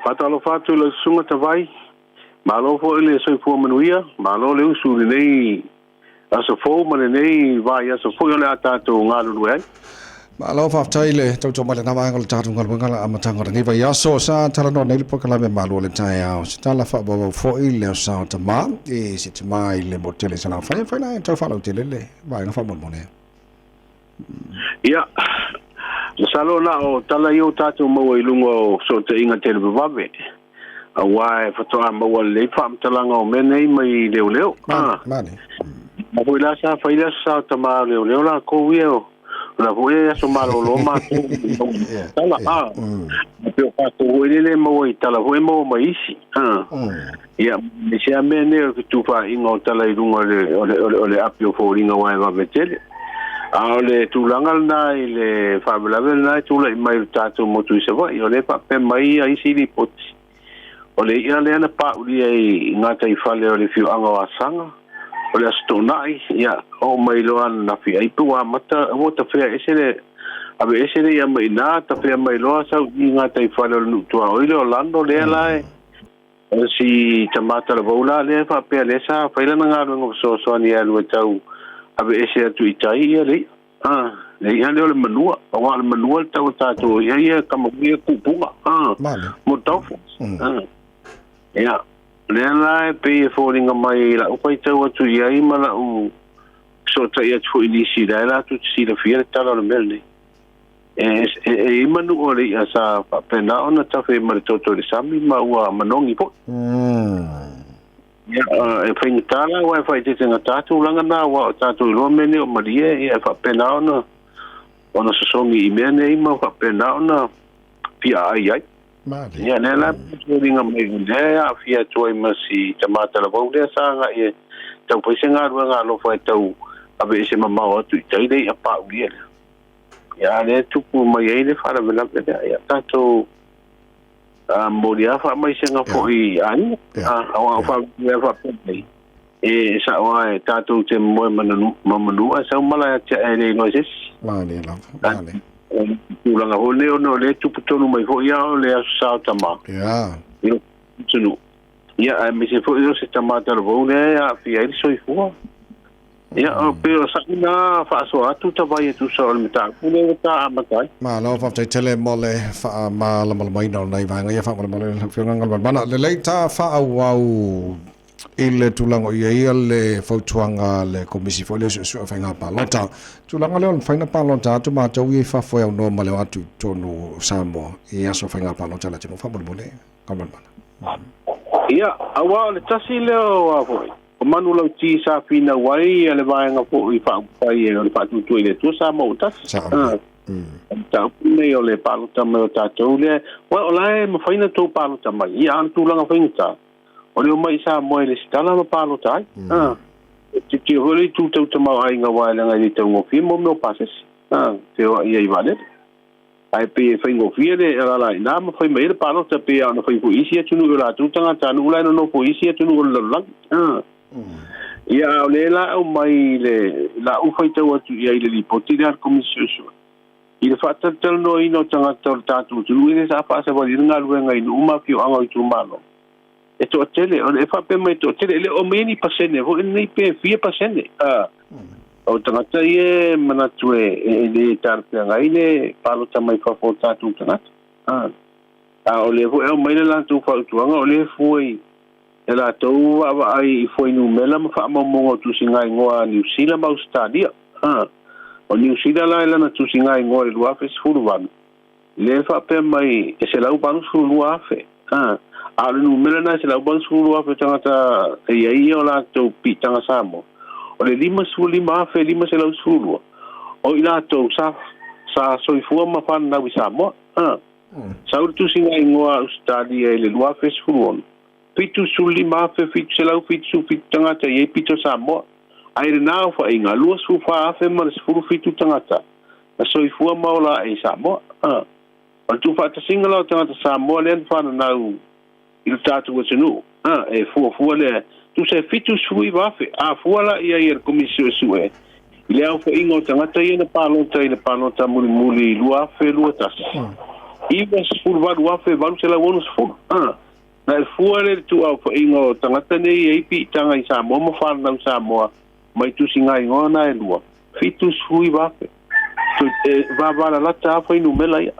Faatalofa atu i lau susuga Tavai, malo foi le soifua manuia, malo le usu i lenei aso fou ma lenei vaiaso foi o le a tatou galulue ai. Malo faafetai le tautua mai lena vaega o le tatou galuega la amataga o lenei vaiaso. Sa talanoa nei le polokalame Malu o le Taeao, se tala faaauau foi le sao tama i se tama i le motu tele i Salafai, e fai la e tau faalautele le vaega faamolemole. Ia, masalo na o tala ia o tatou maua i luga o fesootaiga televavave, aua e faatoa maua lelei faamatalaga o mea nei mai leoleo. Male. Ma foi la sa fai le aso sao tama o leoleo lakou ia o la foi e aso malolo matou tala a. Pe o tatou foi lele maua i tala foi maua mai isi. Ia, me se a mea nei o le fetufaaiga o tala i luga o le api o foliga aua e vave tele. A o le tulaga lena i le faalavelave lena e tulai mai i le tatou motu i Savaii, o lea e faapea mai ai isi lipoti. O le i'a lea na paulia i gataifale o le afioaga o Asaga, o le Aso Toonai, ia, oo mai loa ananafi ai pe ua amata, ua tafea ese le, ave ese le i'a mai i ina, tafea mai loa sau i gataifale o le nuu tuaoi lea o Lano lea la e, o si tama talavou la lea e faapea lea sa fai lana galuega fesoasoani e alu e tau ave ese atu i tai ia le i'a. Le i'a lea o le manua, aua o le manua le tau o tatou i'a ia kama ia kupuga, mo taofi. Ia, lea la e pei e foliga mai lau faitau atu i ai ma lau fesootai atu foi i nisi la e latou te silafia le tala o le mea lenei. E i ai manu o le i'a sa faapena ona tafe ma le toto i le sami ma ua manogi foi. Ia, e faigata la aua e faaeteetegata tulaga na aua o tatou iloa mea nei o malie, ia e faapena ona sosogi i mea nei ma faapena ona fiaai ai. Ia, lea la e foliga mai o lea e aafia atu ai ma si tama talavou lea sa agai e tau fai se galuega alofa e tau aveese mamao atu i tai le i'a paulia lea. Ia, a lea e tupu mai ai le faalavelave lea. Ia, tatou momoli lava faamaisega foi i aiga, aua o faalavelave faapea nei, e sao lava e tatou te moe ma manu ae sau mala ia te ae e le iloa e se isi. Male lava, male. O le tulaga foi lenei ona o lea e tupu tonu mai foi lava o le aso Sa o tama i le atunuu. Ia, aemaise foi o se tama talavou lea e aafia ai le soifua. Ia, o pei o sa'u na faasoa atu tavai e tusa o le mataupu lea ua ta amata ai. Malo, faafetai tele mo le faamalamalamaina o nai vaega ia faamolemole lau Afioga Galumalemana. Lelei ta faaauau i le tulaga o i ai le fautuaga a le Komisi foi lea Suesue o Faiga Palota. Tulaga lea o le mafai ona palota atu matou ia i fafo e aunoa ma le o atu i totonu o Samoa i aso o faiga palota a le atunuu faamolemole Galumalemana. Ia, aua o le tasi lea o a foi, o manulauti sa finau ai le vaega foi faaupufai o le Faatuatua i le Atua Samoa ua tasi. Mataupu lenei o le palota mai o tatou lea, o la e mafai ona outou palota mai, ia a o le tulaga faigata, o le omai i Samoa e lesitala ma palota ai. E tilotilo foi le itu tau tamaoaiga aua e leaga e le taugofie mo mea o pasese, feoai ai i vaalele. Ae pei e faigofie le alaala i ina ma fai mai ai le palota pei lava ona fai foi i isi atunuu i o latou tagatanuu la e nonofo i isi atunuu o le lalolagi. Ia, a o lea la aumai le lau faitau atu i ai i le lipoti lea a le Komisi Suesue i le faatalatalanoaina o tagata o le tatou atunuu ia sa faasavali ai le galuega i nuu ma afioaga o itumalo. E toatele, o le faapea mai e toatele, e le o aumaia ni pasene foi lenei pe fia pasene. O tagata ia e manatu e le talafeagai le palota mai fafo o tatou tagata. A o lea foi e aumai le latou fautuaga, o lea e fua i e latou vaavaai i fuainumera ma faamaumauga o tusigaigoa a Niu Sila ma Ausetalia. O Niu Sila la i lana tusigaigoa i le 2018, lea e faapea mai e 182,000. A o le numera lena e 182,000 tagata e i ai o latou piitaga Samoa, o le 55,512 o i latou sa soifua ma fananau i Samoa. Sau le tusigaigoa a Ausetalia i le 2016, 75,777 tagata e i ai pito Samoa, ae i lena aofaiga, 24,017 tagata na soifua ma ola ae i Samoa. O le tuufaatasiga la o tagata Samoa lea na fananau i lo tatou atunuu, e fuafua lea, tusa e 79,000. A fua la i ai e le Komisi Suesue i le aofaiga o tagata ia na palota i le palota mulimuli i 2021, 98,860. Na e fua le tuuaofa'iga o tagata nei ai pi'itaga i Samoa ma falanau Samoa mai tusiga igoa na e lua 79,000 e vavalalata a fuainumela ia.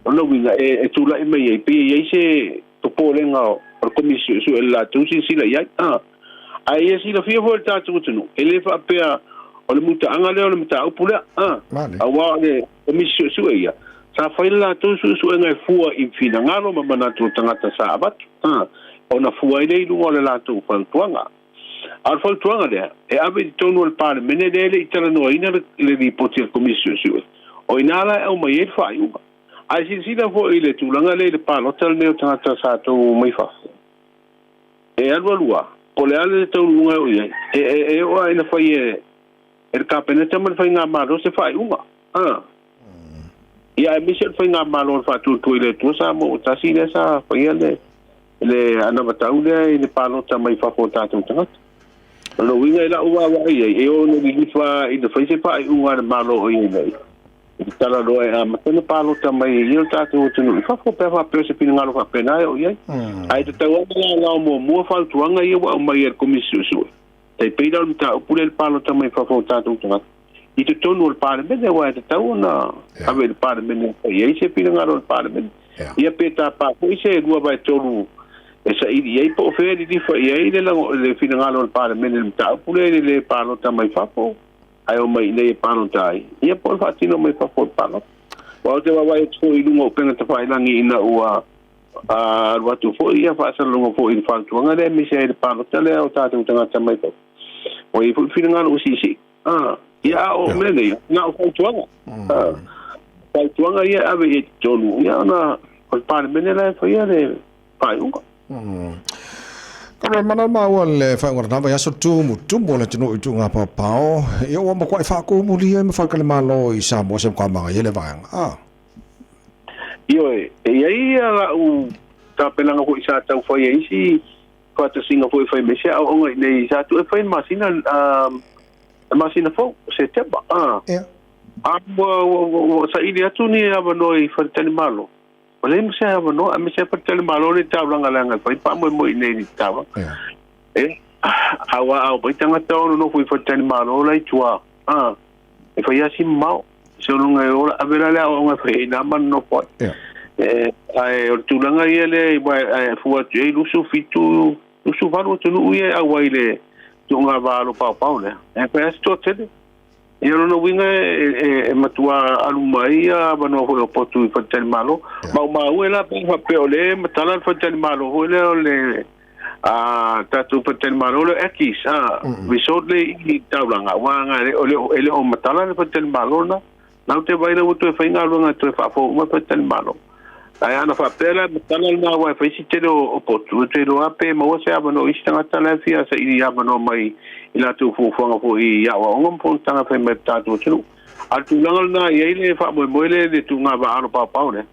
O lona uiga e tula'i mai ai pei e iai se popolega o le Komisi Su'esu'e le latou silasila i ai. Ae ia silafia foi le tatou atunuu e lē faapea o le muta'aga lea o le mataupu lea, auā o le Komisi Su'esu'e ia sa fai le latou su'esu'ega e fua i finagalo ma manatu o tagata sa avatu, ona fua ai lea i luga o le latou fautuaga. A o le fautuaga lea e ave i totonu o le Palemene lea e le'i talanoaina le lipoti a le Komisi Su'esu'e, o inā la e aumai ai le fa'aiuga. Ae silasila fo'i i le tulaga lea i le palota lenei o tagata sa tou mai fafo e alualua po le a le taunuuga e oo i ai e oo a ina fai e le Kapeneta ma le faigamalo se fa'aiuga. Ia aemaise o le faigamalo o le Faatuatua i le Atua Samoa ua Tasi lea sa faia le anavatau lea i le palota mai fafo o tatou tagata. O lona uiga i la'u vaavaai ai e ono lilifa ina fai se fa'aiuga a le Malo o iai nei e tatala loa e amata ona palota mai ai o tatou atunuu i fafo pe a faapea o se finagalo faapena e oo i ai. Ae tatau lava ona laolao muamua fautuaga ia ua aumai e le Komisi Su'esu'e tai pei la o le mataupu lea i le palota mai fafo o tatou tagata i totonu o le Palemene, aua e tatau ona ave i le Palemene e fai ai se finagalo o le Palemene. Ia pe tapā foi se 2/3 e saili i ai po o fea e lilifa i ai le finagalo o le Palemene i le mataupu lea i le lē palota mai fafo ae omai iinei e palota ai, ia po o le faatino mai fafo o le palota. Aua ou te vaavaai atu foi i luga o upega tafailagi ina ua alu atu foi ia faasalalauga foi i le fautuaga lea aemaise ai le palota lea o tatou tagata mai fafo. Ua i ai foi finagalo ua siisii. Ia a o mea nei, na o fautuaga. Fautuaga ia e ave i ai totonu, ia ona o le Palemene la e faia le faaiuga. Ka mana maua le whainga na vai aso tumu tumu o le atunuu i tuuga paopao ia ua matuai faatumulia ai ma faletalimalo i Samoa se matua manaia le vaega. Ioe, e i ai ia la'u tapenaga foi sa tau fai ai isi faatasiga foi e fai mai se aoaoga i nei sa tuu e fai le masina fou o Setema. A ua saili atu ni avanoa i faletalimalo, ua leai ma se avanoa, aemaise lava faletalimalo le taulaga leaga e fai faamoemoe i nei i le taulaga. E aua a omai tagata o nonofo i faletalimalo la i tua, e fai lava si mamao seiloga e ola ave la le aoaoga e fai ai nā ma nonofo ai. Ae o le tulaga ia lea e fua atu i ai 27, 28 atunuu ia e auai i le tuuga va alo paopao lea, e fai lava si toatele. Ia o lona uiga e matua alu mai ia avanoa foi o potu i faletalimalo. Maumau e la pe faapea o lea e matala le faletalimalo foi lea o le tatou faletalimalo lea o Akis resort lea i taulaga, aua e le o matala le faletalimalo lena. Na ou te vaai la ua toe fai galuega e toe faafou uma le faletalimalo. Ae ana faapea la e matala lena aua e fai si tele o potu, ou te iloa pe maua se avanoa o isi tagata la e fia saili avanoa mai i latou fuafuaga foi i aoaoga ma fonotaga e fai mai i le tatou atunuu. A o le tulaga lena e i ai le faamoemoe lea i le tuuga vaaalo paopao lea,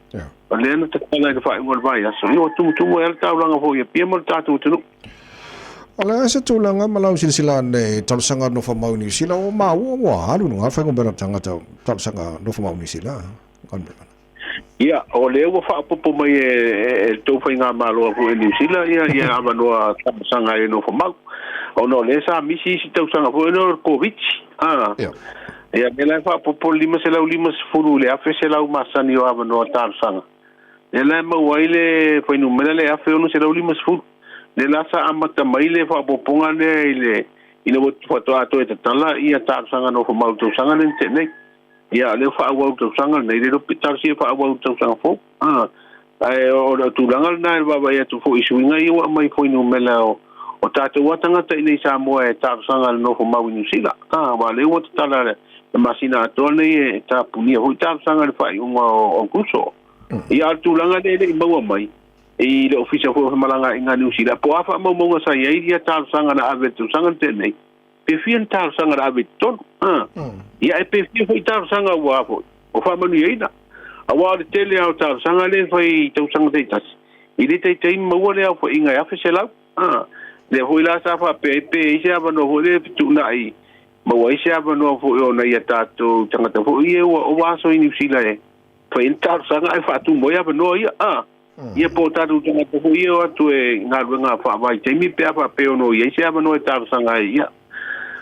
o lea na tatala i le faaiuga o le vaiaso, ia ua tumutumu ai lava le taulaga foi i Apia ma le tatou atunuu. O le a se tulaga ma lau silasila ane i talosaga nofo mau i Niu Sila, ua maua ua alu i luga le fuainumera o tagata talosaga nofo mau i Niu Sila? Ia, o lea ua faaopoopo mai e le tou faigamalo foi e Niu Sila ia avanoa talosaga ai e nofo mau, ona o lea sa misi isi tausaga foi ona o le Koviti. Ia, lea la e faaopoopo le 550 i le 1,100 masani o avanoa talosaga. Lea la e maua ai le fuainumera lea e 1,650. Lea la sa amata mai le faaopoopoga lea i le ina ua faatoa toe tatala ia talosaga nofo mau i le tausaga lea na tea nei. Ia, o lea ua faaauau i le tausaga lenei, le iloa pe talosia e faaauau i le tausaga fou. Ae o le tulaga lena e vaavaai atu foi i suiga ia ua aumai fuainumera o tatou lava tagata i inei i Samoa e talosaga i le nofo mau i Niu Sila. Aua o lea ua tatala le masina atoa lenei e tapunia foi talosaga i le faaiuga o Aokuso. Ia, a o le tulaga lea e le i maua mai i le Ofisa foi o Femalagaaiga a Niu Sila, po o a faamaumauga sa i ai ia talosaga na ave i le tausaga na tea nei, pe fia ni talosaga na ave i totonu. Ia ae pe fia foi talosaga ua foi o faamanuiaina. Aua o le tele lava o talosaga lea e fai i tausaga taitasi, i le taitai maua le aofaiga e 1,100. Lea foi la sa faapea ai pe i ai se avanoa foi lea e fetuunai maua ai se avanoa foi o nai a tatou tagata foi ia ua ova aso i Niu Sila e Fai ai le talosaga ae faatumu ai avanoa ia, a. Ia po o tatou tagata foi ia e o atu e galuega faavaitaimi pe a faapea ono i ai se avanoa e talosaga ai, ia.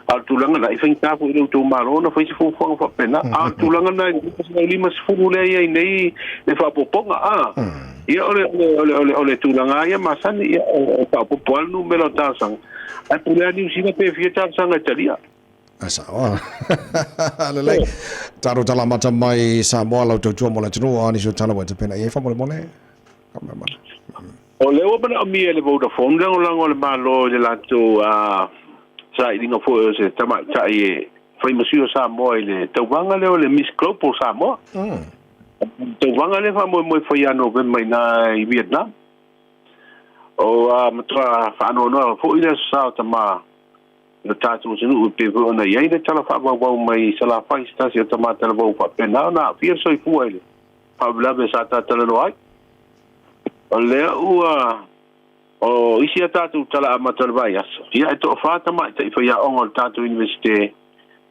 A o le tulaga lena, e faigata foi i lo outou Malo ona fai se fuafuaga faapena. A o le tulaga lena i le 250 lea e i ai nei le faaopoopoga, a. Ia o le, o le, o le, o le tulaga lava ia masani, ia, e faaopoopo lava le numera o talosaga, ae pule lava Niu Sila pe fia talosaga e talia. Ai sao. Lelei. Taro tala mata mai Samoa lau tautua mo le atunuu a nisi o tala ua e tapena i ai faamolemole. O lea ua manaomia e le Vodafone le lagolago a le Malo i le latou sailiga foi o se tamaitai e fai ma sui o Samoa i le tauvaga lea o le Miss Global Samoa. Tauvaga lea faamoemoe fai ia Novema i ina i Vietnam. O matua faanoanoa foi le Aso Sa o tama le tatou atunuu e pei foi ona i ai le tala faavauvau mai i Salafai se tasi o tama talavou faapena ona aafia le soifua i le faalavelave sa ta talanoa ai. O lea ua o isi a tatou tala amata o le vaiaso, ia e toafa tamaitai faiaoga o le tatou Iunivesite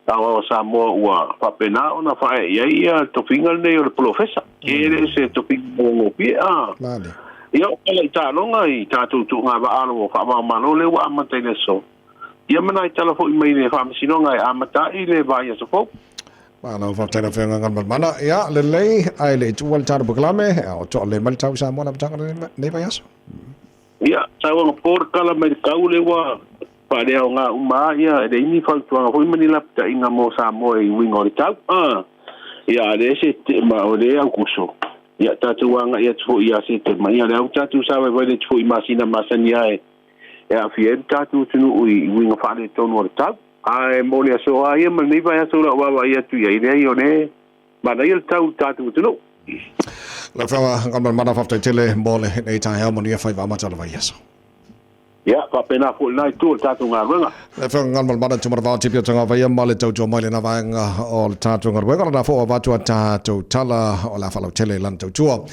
Aoao o Samoa ua faapena ona faaee i ai ia tofiga lenei o le polofesa. E le o se tofiga gofie a. Ia o tala i taaloga i tatou tuugavaa alo faava-o-Malo lea ua amata i le aso. Ia ma nai tala foi mai le Faamasinoga e amata ai le vaiaso fou. Malo faafetai lau Afioga Galumalemana. Ia, lelei, ae le i tuua le tatou polokalame, o toa le mai le tau i Samoa le amataga o lenei vaiaso. Ia, sauaga po le tala mai le tau lea ua faaleaoga uma lava, ia, e leai ni fautuaga foi ma ni lapataiga mo Samoa i uiga o le tau. A, ia, a leai se tema o le Aukuso, ia, tatou agai atu foi ia Setema, ia, lea ua tatou savaivai atu foi i masina masani lava e aafia ai le tatou atunuu i uiga faaletonu o le tau. Ae mo le aso lava ia ma lenei vaiaso o lau vaavaai atu i ai, leai o lea manaia le tau i le tatou atunuu. Lau Afioga Galumalemana, faafetai tele mo lenei taeao, manuia faiva amata o le vaiaso. Ia, faapena foi lena itu o le tatou galuega. Lau Afioga Galumalemana Tumanavao Tipi o Tagavaia ma le tautua mai lena vaega o le tatou galuega, lena foi ua avatu a tatou tala o le a faalautele i lana tautua.